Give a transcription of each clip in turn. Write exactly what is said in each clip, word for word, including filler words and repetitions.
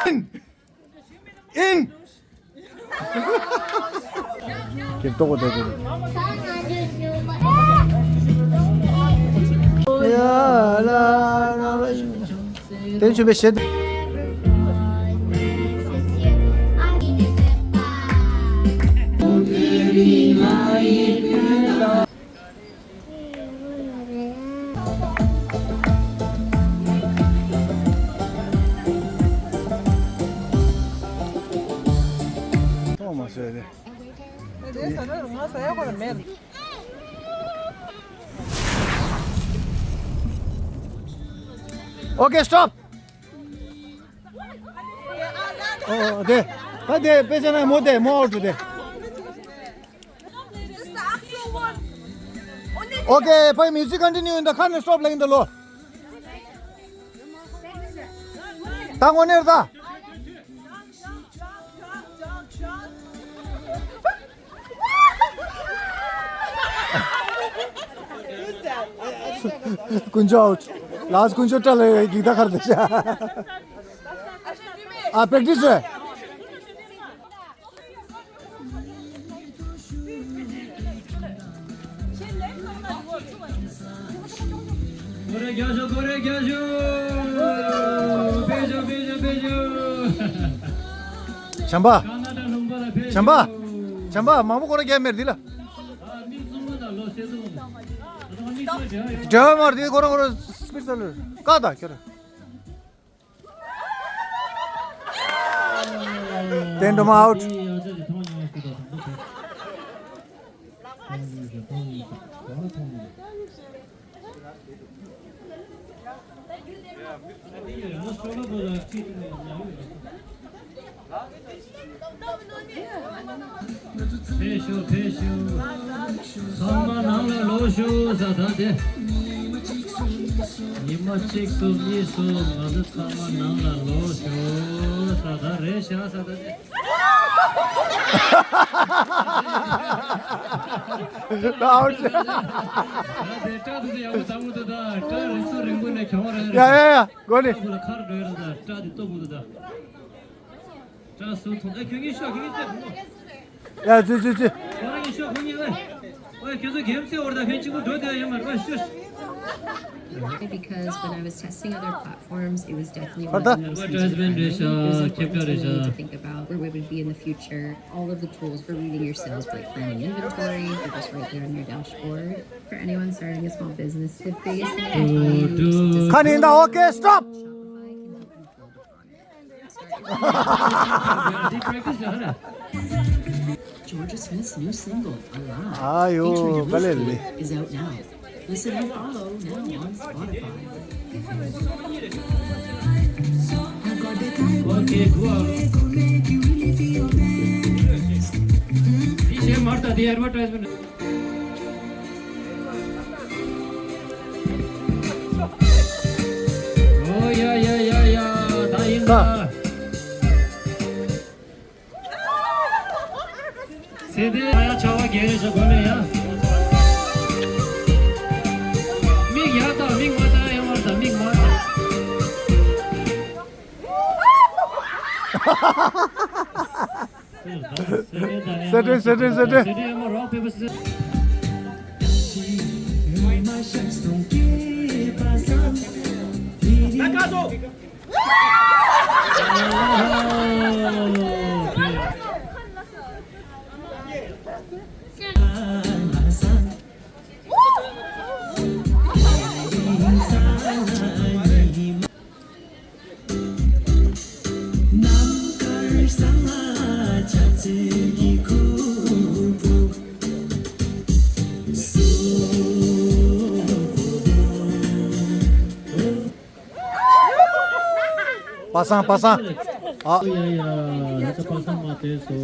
ཨིན། ཁྱེད་ལྟོ་གོ་ལྟོ་གོ། དེ་ཆུ་བེ་ཤེད། ཐོག་མ་སོས་ཏེ། Okay, stop. ཨོ་དེ། ད་དེ་དཔེ་ཆ་ན་མོ་དེ་མོ་ཨའུ་ཊི་དེ། Okay, ཕའི་music continue in the car, stop ལེགས་འདི་ལོ། ད་དངོས་གནས་ད། དཀོན་མཆོག་ཨའུ་ཊི། ལཱས་དཀོན་མཆོག་སྐྲ་ལ་གིག་ད་ཁར་དེ་ཤ། ཨ་པེག་ཊི་སི་རེད། སྒོ་རེ་རྒྱག་ཤོག་སྒོ་རེ་རྒྱག་ཤོག་སྤེལ་ཤོག་སྤེལ་ཤོག་སྤེལ་ཤོག་བྱམས་པ། བྱམས་པ། བྱམས་པ་མང་པོ་སྒོ་རེ་རྒྱག་མེད་འདི་ལ། འབྲེལ་བ་མ་རེད་དེ་ཁོ་རང་ཁོ་རང་སྤིར་ས་ལ་ཀ་ད་ཁྱོད་རང་། Tandem out. ཕེབས་ཤོག་ཕེབས་ཤོག་ཚང་མ་ནང་ལ་ལོག་ཤོག་ཟེར་ད་དེ། ཉི་མ་གཅིག་གསུམ་གཉིས་གསུམ་ང་ཚོ་ཚང་མ་ནང་ལ་ལོག་ཤོག་ཟེར་ད་རེད་ཤག་ཟེར་ད་དེ། ད་ཨའུ་ཊི། ད་དེ་སྐྲ་དེ་ཚོ་ཡག་པོ་བཏང་གི་འདུག་ད་སྐྲ་རིང་སུ་རིང་པོ་ནས་གྱོང་རེད། ཡ་ཡ་ཡ་གོ་ནི། སྐྲ་དེ་ལ་ཁར་འགྲོ་ཡ་རེད་ད་སྐྲ་དེ་སྟོབས་པོ་འདུག་ད། ཡ་ཙི་ཙི་ཙི། Because when I was testing other platforms, it was definitely one of the most used friendly. It was important to me to think about where we would be in the future, all of the tools for reading your sales, like planning inventory, it was right there on your dashboard. For anyone starting a small business, the biggest thing I tell you is just Shopify can help you build upon it. Georgia Smith's new single, Alive, featuring Alicia, is out now. Listen and follow now on Spotify. Okay, cool. ཨོ་ཡ་ཡ་ཡ་ཡ། ད་ཡིན་ད། ད། ཚེ་འདས་ཡ་ཆ་བ་རྒྱལ་རེ་ཞོ་གོ་ནས་ཡ། མིག་ཡ་ད་མིག་མ་ད་ཡ་མ་ད་མིག་མ་ད། སེ་ཏྲེ་སེ་ཏྲེ་སེ་ཏྲེ། པ་སངས་པ་སངས། ཨ། ཡ་ཡ་ཡ་ད་པ་སངས་མ་དེ་སོ།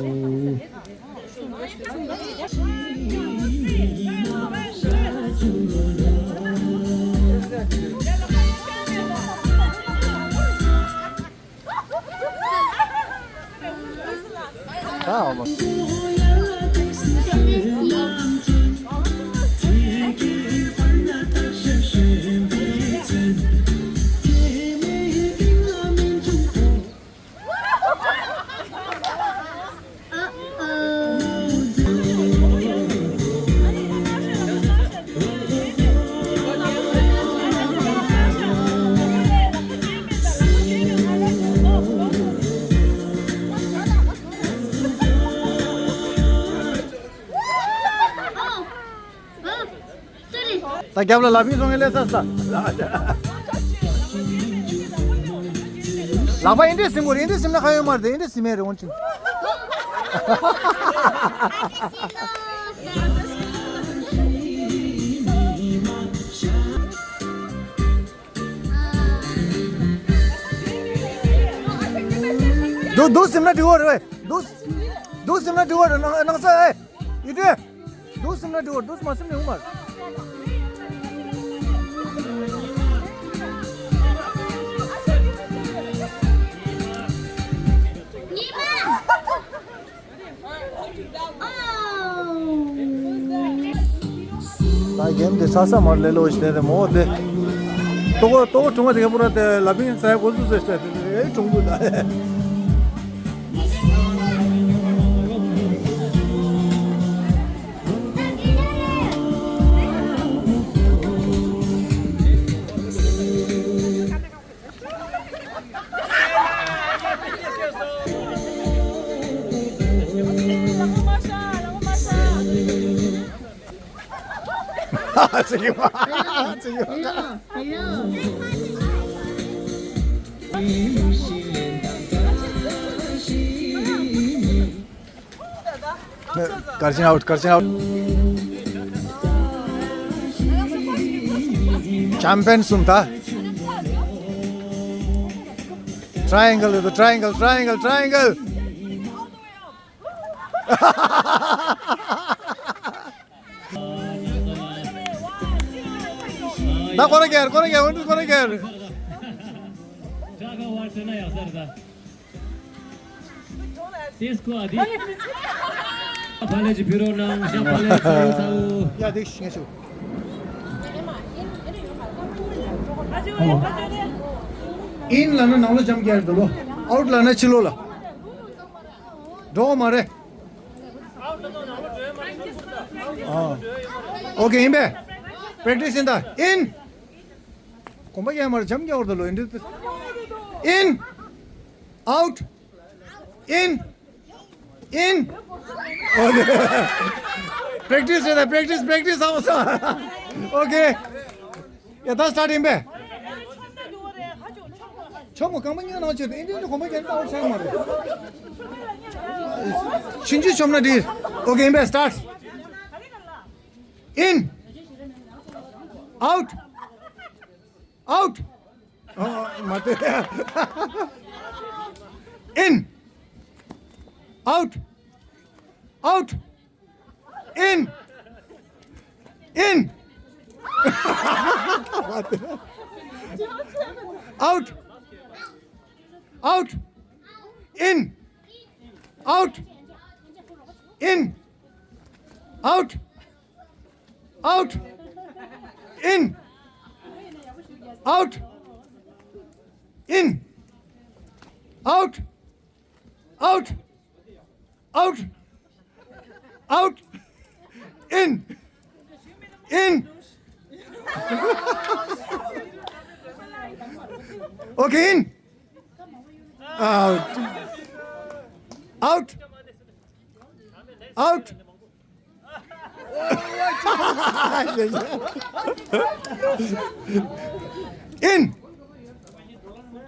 ད་འོ་མ། ད་རྒྱབ་ལ་ལ་ཕིང་སོང་ངས་སླེབས་ས་ས། ལག་པ་ཨེ་འདྲས་ཟིན་དགོས་རེད། ཨེ་འདྲས་ཟིན་ན་ཁ་ཡོད་མ་རེད། ཨེ་འདྲས་ཟིན་མེད་རེད་འོན་ཅིང་། འདུག་འདུག་ཟིན་ན་འགྲིག་གོ་རེད་བས། འདུག་འདུག་ཟིན་ན་འགྲིག་གོ་རེད། ནང་ནང་ས་ཨེ། ཡིད་དྲན། འདུག་སེམས་ན་འགྲོ། འདུག་མ་སེམས་ནས་འོང་མར། ད་རྒན་དེ་ས་ས་མར་ལེ་ལོ་ཞིག་དེ་དེ་མོ་དེ། ཏོ་གོ་ཏོ་གོ་ཁྲུང་བ་དེ་ག་པུ་ར་དེ་ལ་པིན་ས་ཡ་གོ་སུ་ཟེར་ས་དེ་དེ་ཁྲུང་བུ་ད། ཚིག་ཡོད་ཚིག་ཡོད། གར་ཆེན་ཨའུཊ། གར་ཆེན་ཨའུཊ། ཆེམ་པིན་གསུམ་ད། ཊྲའི་ཨེང་གལ་ཡོད། ཊྲའི་ཨེང་གལ། ཊྲའི་ཨེང་གལ། ཊྲའི་ཨེང་གལ། ད་ཁོ་ར་གེར། ཁོ་ར་གེར། ཁོ་ར་གེར། ཏེས་ཀོ་ཨ་དི། ཕ་ལེ་ཅི་ཕི་རོ་ནང་ཤ་ཕ་ལེ་ཚ་ཡུ་ཚ་ཡུ། ཡ་དེ་ཤི་ངེ་ཤུ། ཨིན་ལ་ན་ནང་ལོ་འཇམ་རྒྱལ་འདུག་ལོ། ཨའུཊ་ལ་ན་ཕྱི་ལོ་ལ། འགྲོ་མ་རེད། ཨོ། ཨོ་ཀེ་ཡིན་པས། པེརེག་ཊི་སི་ཡིན་ད། ཨིན། གོམ་པ་རྒྱག་མ་རེད། འཇམ་རྒྱག་བར་དུ་ལོ་ཡིན་འདི། ཨིན། ཨའུཊ། ཨིན། ཨིན། ཨོ་ཀེ། པེརེག་ཊི་སི་རེད་ད། པེརེག་ཊི་སི། པེརེག་ཊི་སི་ཨའོ་ས། ཨོ་ཀེ། ཡ་ད་སི་ཊར་ཊི་ཡིན་པས། ཆོག་མོ་རྐང་པ་གཉིས་ནང་བྱས་ཏེ་ཨིན་འདི་ནི་གོམ་པ་རྒྱག་ནི་ད་འོ་ཆག་མ་རེད། ཕྱིན་ཆད་ཆོམ་ན་འགྲིག་ཨོ་ཀེ་ཡིན་པས། སི་ཊར་ཊི། ཨིན། ཨའུཊ། ཨའུཊ། ཨ། མ་དེ། ཨིན། ཨའུཊ། ཨའུཊ། ཨིན། ཨིན། མ་དེ། ཨའུཊ། ཨའུཊ། ཨིན། ཨའུཊ། ཨིན། ཨའུཊ། ཨའུཊ། ཨིན། ཨའུཊ། ཨིན། ཨའུཊ། ཨའུཊ། ཨའུཊ། ཨའུཊ། ཨིན། ཨིན། ཨོ་ཀེ་ཨིན། ཨའུཊ། ཨའུཊ། ཨའུཊ། ཨིན།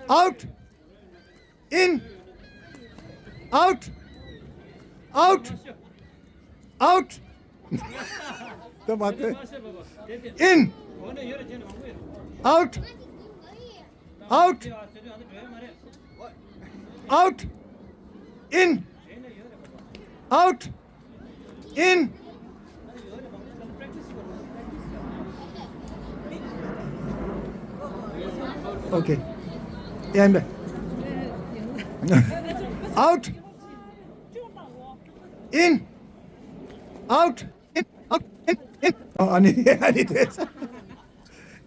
ཨའུཊ། ཨིན། ཨའུཊ། ཨའུཊ། ཨའུཊ། ད་མ་དེ། ཨིན། ཨའུཊ། ཨའུཊ། ཨའུཊ། ཨིན། ཨའུཊ། ཨིན། ཨོ་ཀེ། ཡ་ཡིན་པས། ཨའུཊ། ཨིན། ཨའུཊ། ཨིན། ཨའུཊ། ཨིན། ཨིན། ཨ་ནི་ཨ་ནི་དེ།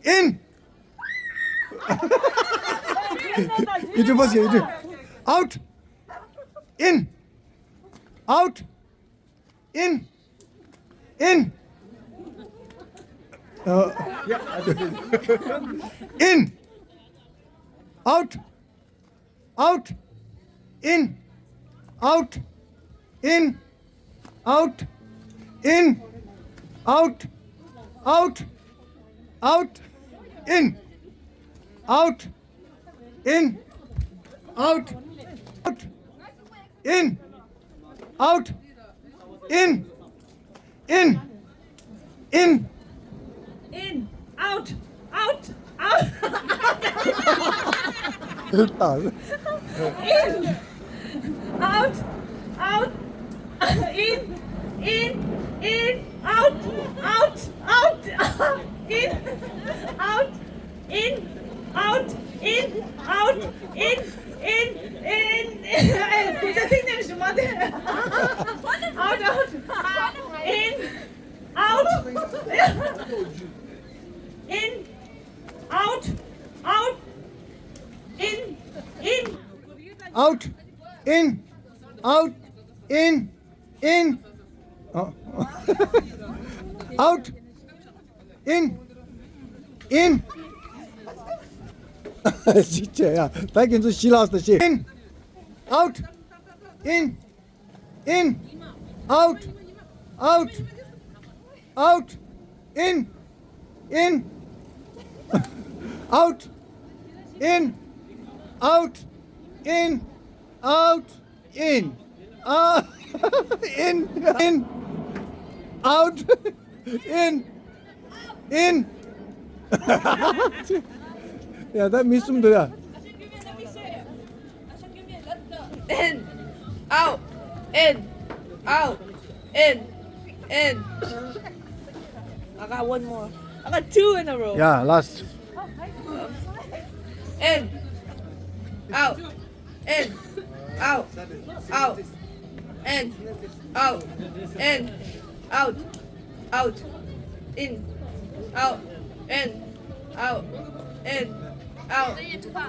ཨིན། ཡིད་དུ་བོ་ཞེས་ཡིད་དུ། ཨའུཊ། ཨིན། ཨའུཊ། ཨིན། ཨིན། ཨ། ཨིན། ཨའུཊ། ཨའུཊ། ཨིན། ཨའུཊ། ཨིན། ཨའུཊ། ཨིན། ཨའུཊ། ཨའུཊ། Out. In. Out. In. Out. Out. In. Out. In. In. In. In. Out. Out. Out. In. Out. Out. In. In. In. Out. Out. Out. In. Out. In, out, in, out, in, in, in, in. Hey, pizza thing name is Mother. Out, out. In, out. In, out, out. In, in. Out, in, out, in, in. Oh. Out. In. In. ཅིག་བྱས་ཡ། ད་ཁྱེད་ཚོ་ཤི་ལགས་སོ་ཤི། In. Out. In. In. Out. Out. Out. In. In. Out. In. Out. In. Out. In. Out. In. In. In. ཡ། ད་མི་གསུམ་འདུག་ཡ། In. Out. In. Out. In. In. I got one more. I got two in a row. Yeah, last. In. Out. In. Out. Out. In. Out. In. Out. Out. In. Out. In. Out. In. Out.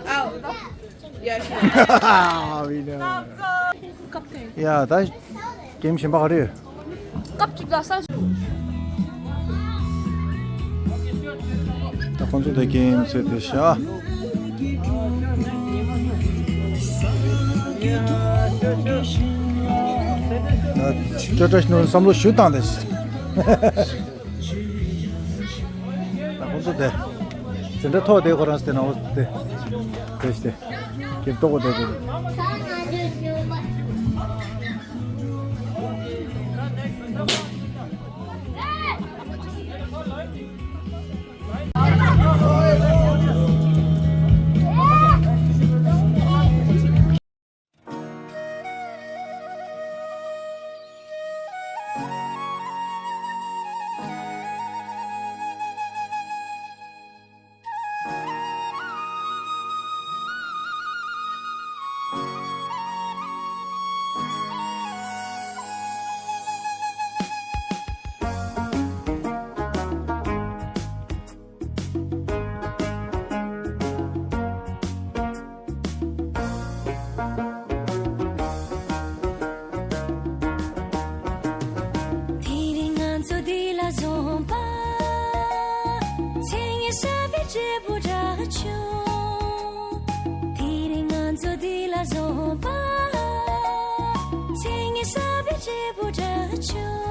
Out. Yeah, sure. ཡ། ད་གེམ་གཞན་པ་ག་རེ་ཡོད། སྐབས་གཅིག་ལ་ས། ད་ཁོང་ཚོ་དེ་གེམ་ཚོས་དེ་བཞག་ད་སྐྱོ་བཀྲ་ཤིས་ནོར་བསམ་བློ་ཞུ་བཏང་དེ། ད་ཁོང་ཚོ་དེ་འཛིན་གྲྭ་ཐོག་དེ་ཁོ་རང་སྟེ་ན་འོ་དེ་དེ་ཞིག་དེ་གེམ་ཏོག་གོ་དེ་དེ། དེ་རིང་ང་ཚོ་འདི་ལ་འཛོམས་པ། མཚན་སྙན་གསར་པའི་འབྲས་བུ་འདྲ་བྱུང་། དེ་རིང་ང་ཚོ་འདི་ལ་འཛོམས་པ། མཚན་སྙན་གསར་པའི་འབྲས་བུ་འདྲ་བྱུང་།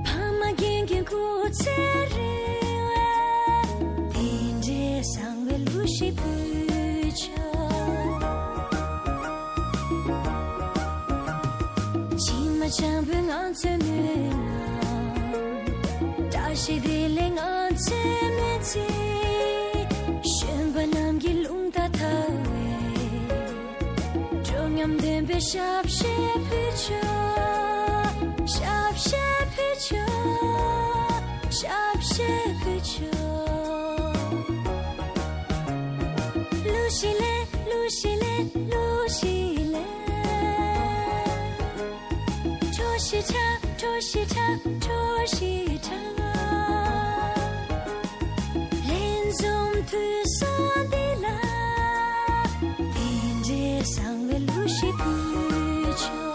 ཕ་མ་རྒན་རྒོན་སྐུ་ཚེ་རིང་བའི། དེ་འདྲའི་བཟང་བའི་གླུ་ཞིག་ཕུལ་ཆོག། ཕྱི་མ་འཆམ་པོས་ང་ཚོའི་སྨོན་ལམ། བཀྲ་ཤིས་བདེ་ལེགས་ང་ཚོའི་སྨོན་ཚིག། གཞོན་པ་རྣམས་ཀྱི་རླུང་རྟ་དར་བའི། འགྲོ་ཉམས་ལྡན་པའི་ཞབས་ཕྱི་ཕུལ་ཆོག། ཞབས་ཕྱི་ཕུལ་ཆོག། ཞབས་ཕྱི་ཕུལ་ཆོག། གླུ་ཞིག་ལེན། གླུ་ཞིག་ལེན། གླུ་ཞིག་ལེན། བྲོ་ཞིག་འཁྲབ། བྲོ་ཞིག་འཁྲབ། བྲོ་ཞིག་འཁྲབ། ལྷན་འཛོམས་དུས་སུ་འདི་ལ། དེ་འདྲའི་བཟང་བའི་གླུ་ཞིག་ཕུལ་ཆོག།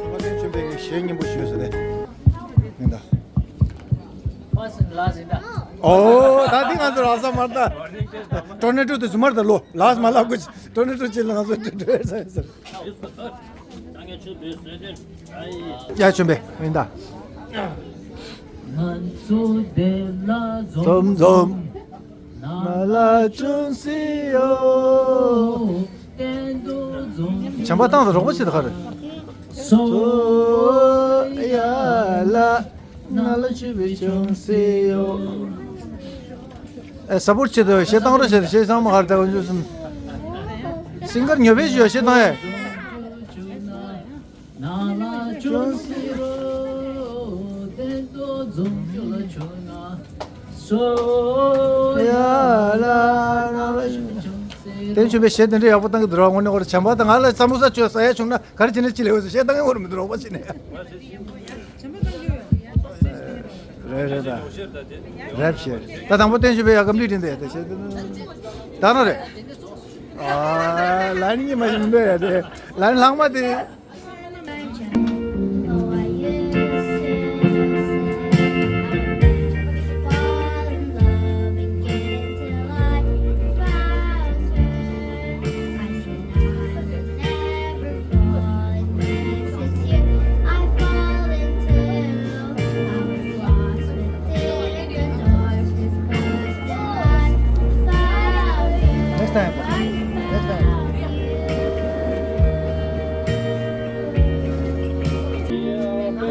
ཚང་མ་ཕན་ཆོད་པའི་གཞས་སྙན་པོ་ཞུས་ཟེར་ཏེ། ཨོ། ད་འདི་ང་ཚོ་རག་ས་མ་རེད་ད། ཊོར་ནེ་ཊོ་དེ་ཟུར་མར་ད་ལོ་ལགས་མ་ལགས་གོ། ཊོར་ནེ་ཊོ་ཅིག་ལ་ང་ཚོ་འགྲོ་འགྲོ་ས་ཡིན་ཟེར། ཡ་ཆུན་པས་མིན་ད། འཛོམས་འཛོམས། ང་ལ་ཅུང་ཟད་ཡོད། བྱམས་པ་བཏང་དང་རོགས་པ་བྱེད་དང་ག་རེ། སོ་ཡ་ལ། ང་ལ་ཅུང་ཟད་ཅུང་ཟད་ཡོད། ཨེ་ས་པོར་ཊི་བྱེད་དང་གཞས་བཏང་རོགས་བྱེད་དང་གཞས་བཟང་མ་ག་རེ་ད་གོ་འཇུ་སུན། སིང་གར་ཉོ་བའི་ཞུ་གཞས་བཏང་ཡ། བསྟན་ཆོས་པའི་གཞས་དེ་འདྲ་ཡག་པོ་བཏང་གི་འདུག་ར། དངོས་གནས་ཁོ་ར་བྱམས་པ་དང་ང་ལ་རྩྭ་མོ་ས་ཆོས་ས་ཡ་བྱུང་ན་ག་རེ་བྱེད་ན་ཅི་ལས་འོས་སུ་གཞས་བཏང་གི་ངོ་རུ་མི་འདུག་རོགས་པ་བྱེད་ནས། རེད་རེད་ད། རེད་བྱས། ད་དང་པོ་བསྟན་ཆོས་པའི་ཡ་གམ་པི་ལི་ཊི་འདི་ཡ་དེ་བྱས་ད་ནོ་རེད། ཨ་ལ་ནི་མ་ཤི་མི་འདོད་ཡ་དེ་ལ་ནི་ལྷག་མ་དེ། Next time. Next time.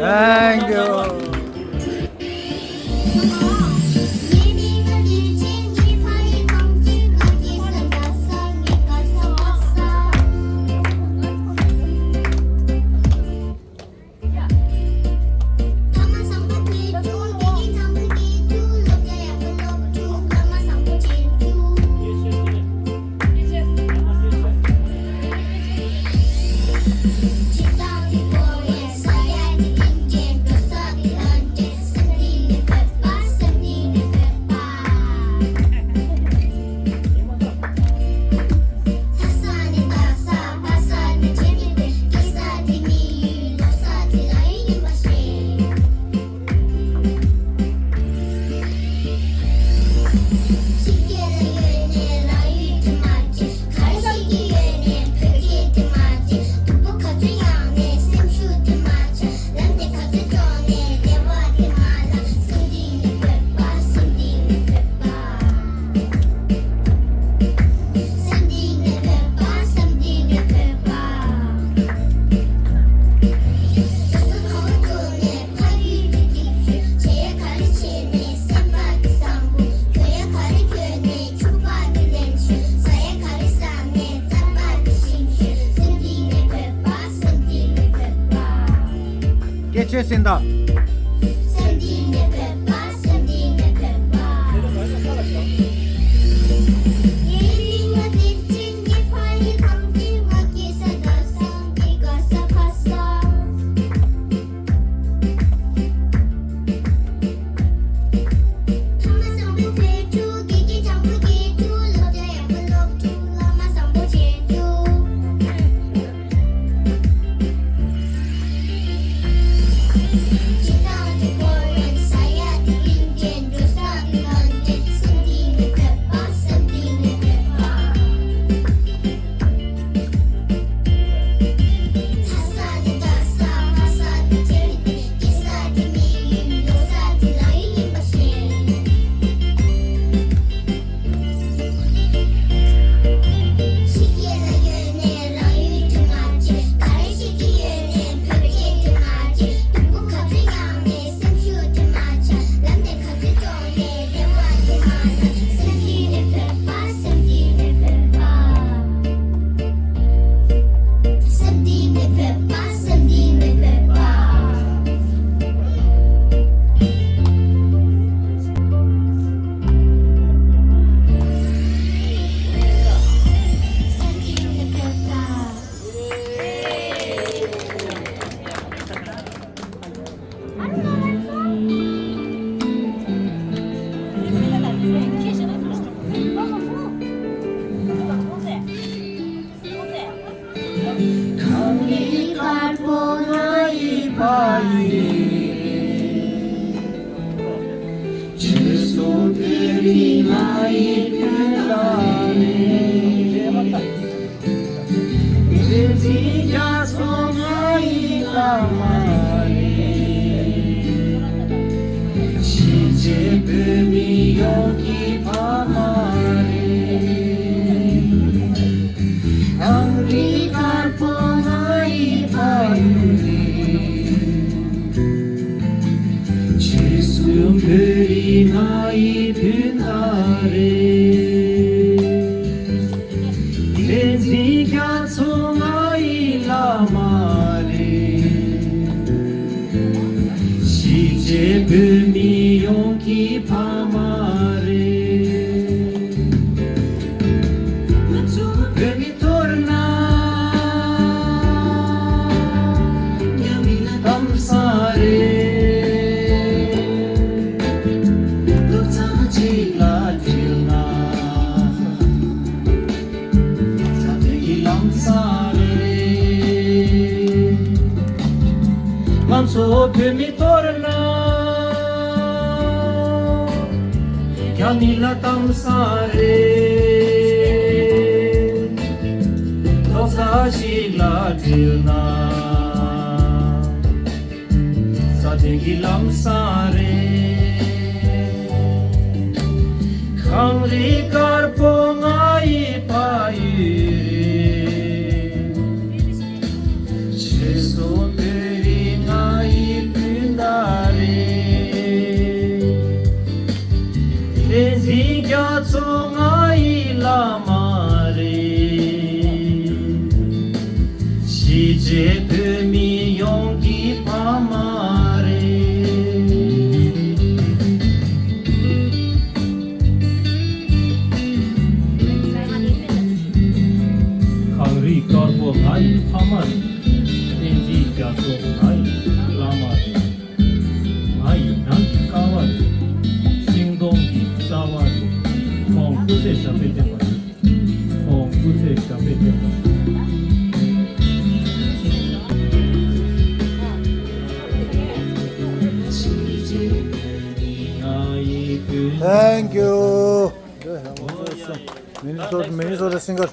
Thank you. སྐད་ཆ་ཟིན་ད། ང་ཡི་དོན་དག་རེད། བསྟན་འཛིན་རྒྱ་མཚོ་ང་ཡི་བླ་མ་རེད། གཞིས་བྱེས་བོད་མི་ཡོངས་ཀྱི་ཕ་མ་རེད། གངས་རི་དཀར་པོ་ང་ཡི་ཕ་ཡུལ་རེད། ཆོལ་གསུམ་བོད་རིགས་ང་ཡི་སྤུན་ཟླ་རེད། བསྟན་འཛིན་རྒྱ་མཚོ་ང་ཡི་བླ་མ་རེད། གཞིས་བྱེས་བོད་མི་ཡོངས་ཀྱི་ཕ་མ་རེད། ང་ཚོ་བོད་མི་གཏོར་ན། མཉམ་མི་ལ་གཏམ་ས་རེད། ལོ་ཙཱ་གཅིག་ལ་འབྲེལ་ན། ས་དེ་གི་ལམ་ས་རེད། ང་ཚོ་བོད་མི་གཏོར་ན། རྒྱ་མི་ལ་གཏམ་ས་རེད། ལོ་ཙཱ་ཞིག་ལ་འབྲེལ་ན། ས་དེ་གི་ལམ་ས་རེད། གངས་རི་དཀར་པོ་ང་ཡི་ཕ་ཡུལ་རེད། ཆོལ་གསུམ་བོད་རིགས་ང་ཡི་སྤུན་ཟླ་རེད། བསྟན་འཛིན་རྒྱ་མཚོ་ང་ཡི་བླ་མ་རེད། གཞིས་བྱེས་བོད་མི་ཡོངས་ཀྱི་ཕ་མ་རེད། གངས་རི་དཀར་པོ་ང་ཡི་ཕ་མ་རེད། བསྟན་འཛིན་རྒྱ་མཚོ་ང་ཡི་བླ་མ་རེད། ང་ཡི་ནང་གི་ཀ་བ་རེད། ཤིང་སྡོང་གི་རྩ་བ་རེད། ཁོང་སྐུ་ཚེ་ཞབས་པད་བརྟན་པ་རེད། ཁོང་སྐུ་ཚེ་ཞབས་པད་བརྟན་པ་རེད། Thank you. Minnesota, Minnesota singer.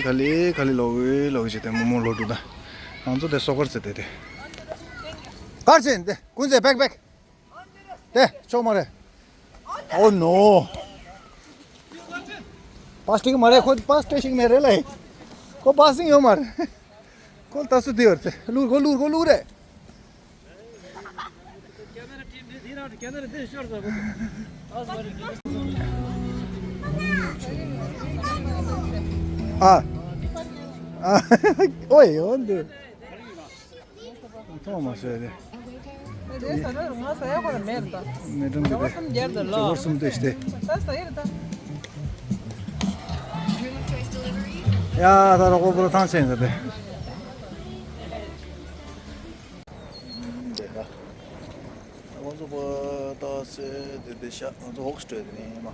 ག་ལེ་ག་ལེ་ལོག་གི་ལོག་གི་བྱས་ཏེ་མོ་མོ་ལོག་འགྲོ་ད། ང་ཚོ་དེ་སོ་ཀར་ཟེར་ཏེ་དེ། ཀར་ཟེར་དེ་ཀུན་ཟེར་བེག་བེག་དེ་ཆོག་མ་རེད། ཨོ་ནོ། པཱས་སྟིང་མ་རེད། ཁོ་པཱས་སྟེ་ཤིག་མེད་རེད་ལེ། ཁོ་པཱ་སིང་ཡོད་མ་རེད། ཁོ་ལྟ་སུ་དེ་ཡོད་རེད། ལུར་ཁོ་ལུར་ཁོ་ལུར་རེད། ཨ། ཨ། ཨོ་ཡོད་འདུག་ཐོག་མ་བཟོས་ཏེ། དེ་ཟ་ར་ང་ཟ་ཡག་པ་མེད་ད། མེ་ཏོག་འདི་ཟླ་བ་གསུམ་རྒྱལ་དུ་ལ། ཟླ་བ་གསུམ་དེ་སྟེ། ད་ཟ་ཡི་རེད་ད། ཡ་ད་རོགས་པོ་པོ་ཐང་ཆེན་ཟེར་ཏེ། ང་ཚོ་པོ་ད་སེ་དེ་དེ་ཤ་ང་ཚོ་འོག་སྤྲོད་དེ་ནི་མ།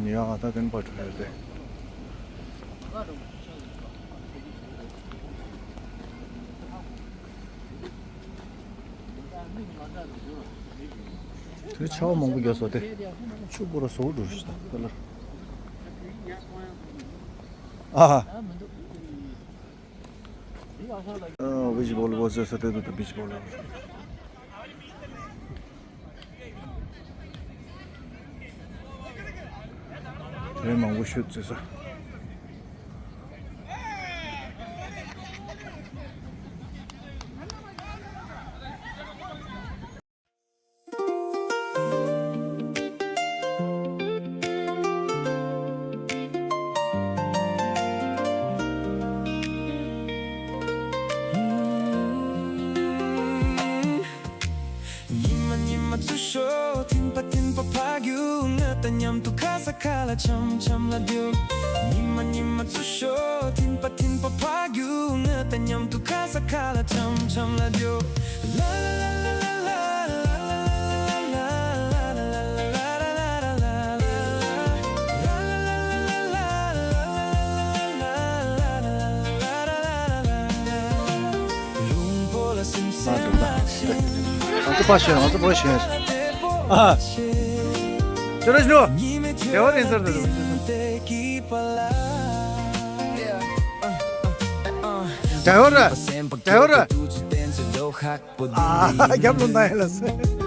ཡ་ད་དེན་པ་ཁྲོད་དེ། དེ་ཆར་པ་མང་པོ་རྒྱག་སོང་སྟེ། ཆུ་པོ་ར་བཟོ་འགྲོ་ཞིག་ད་ལ། ཨ། ཨ། བིཆ་བོ་ལི་བོལ་ཟེར་ས་དེ་དུ་ད་བིཆ་བོ་ལི་བོལ། རེ་མང་པོ་ཤུད་ཟེར་ས། ཉི་མ་ཉི་མ་འཚུབ་ཤོག་ཐིམ་པ་ཐིམ་པ་ཕ་རྒྱུག་ང་དང་མཉམ་དུ་ཁ་ས་ཁ་ལ་འཆམ་འཆམ་ལ་རྒྱུག་ཉི་མ་ཉི་མ་འཚུབ་ཤོག་ཐིམ་པ་ཐིམ་པ་ཕ་རྒྱུག་ང་དང་མཉམ་དུ་ཁ་ས་ཁ་ལ་འཆམ་འཆམ་ལ་རྒྱུག་ང་ཚོ་ཕ་ཤོད། ང་ཚོ་ཕ་ཤོད། ཨ། ཅོ་ར་ཞུ། དེ་བ་རེད་ཟེར་ད། དེ་བ་ར། དེ་བ་ར། ཨ། རྒྱབ་ལོ་ན་ཡ་ལ་སེ།